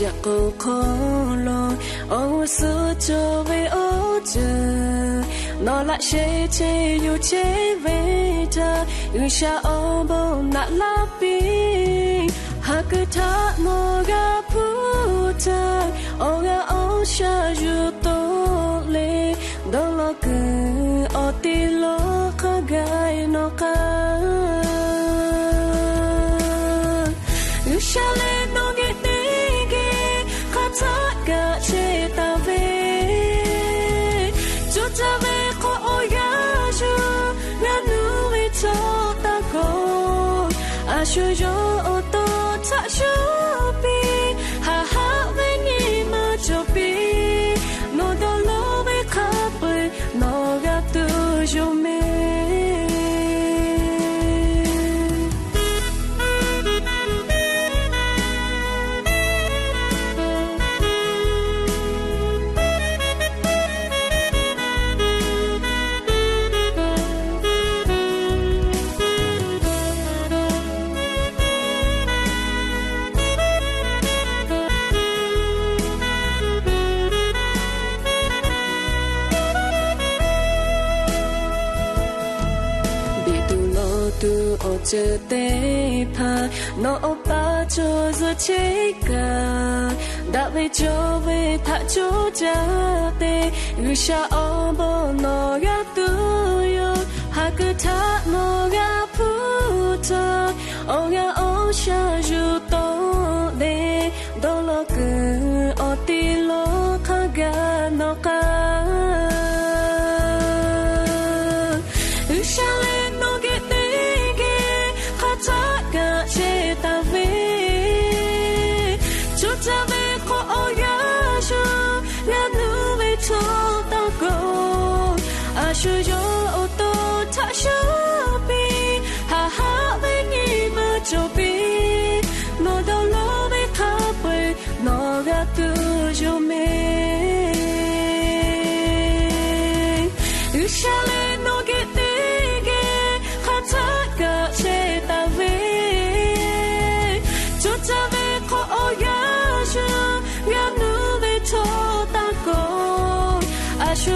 Yaꞈ k'o hk'aw lo awˬ g'uˇ suhˍ cawˬ ve awˬ ceuˬ nawˬ laꞈ sheh chehˇ yoˬ chehˇ ve htaꞈ G'uiˬsha awˬ bon naꞈ laˇ piˇ. Haˍ kuiˬ htaꞈ nawˬ g'a hpuˇ htaˇ, awˬ g'aˇ awˬ shaˍ yuˬ toˆ le. Dawˇ law kuiˬ awˬ te lawˬ hk'a gaˬ nawˬ k'aˇ. G'uiˬsha leh nawˬ geh teˇ geh hk'aˬ htaˆ kaꞈ chehˇ taˍ ve, co taˍ ve hk'aw awˬ yanˇ shuˍ ngaˬ nuˇ ve chaw taˇ kawꞈ, a shu yawˇ awˬ to htaꞈ shuˍ piˇ. Haˍ haˆ ve nyi ma cawˬ piˇ. Nawˬ dawˇ law ve hk'a peu-eˬ nawˬ g'a tuˬ yoˬ mehˍ. Beˬ tuˬ lawˬ tuˬ awˬ ceuˬ teˇ hpaˍ nawˬ awˬ pa cawˬ zuhˬ chehˇ kaꞈ, daꞈ ve cawˬ ve htaꞈ coˇ caˇ te. G'uiˬsha awˬ bon nawˬ g'a tuˬ yoˬ. Haˍ kuiˬ htaꞈ nawˬ g'a hpuˇ htaˇ, awˬ g'aˇ awˬ shaˍ yuˬ toˆ le. Dawˇ law kuiˬ awˬ te lawˬ hk'a gaˬ nawˬ k'aˇ. G'uiˬsha leh nawˬ geh teˇ geh hk'aˬ htaˆ kaꞈ chehˇ taˍ ve, co taˍ ve hk'aw awˬ yanˇ shuˍ ngaˬ nuˇ ve chaw taˇ kawꞈ, a shu yawˇ awˬ to htaꞈ shuˍ piˇ. Haˍ haˆ ve nyi ma cawˬ piˇ. Nawˬ dawˇ law ve hk'a peu-eˬ nawˬ g'a tuˬ yoˬ mehˍ. G'uiˬsha leh nawˬ geh teˇ geh hk'aˬ htaˆ kaꞈ chehˇ taˍ ve, co taˍ ve hk'aw awˬ yanˇ shuˍ ngaˬ nuˇ ve chaw taˇ kawꞈ, a shu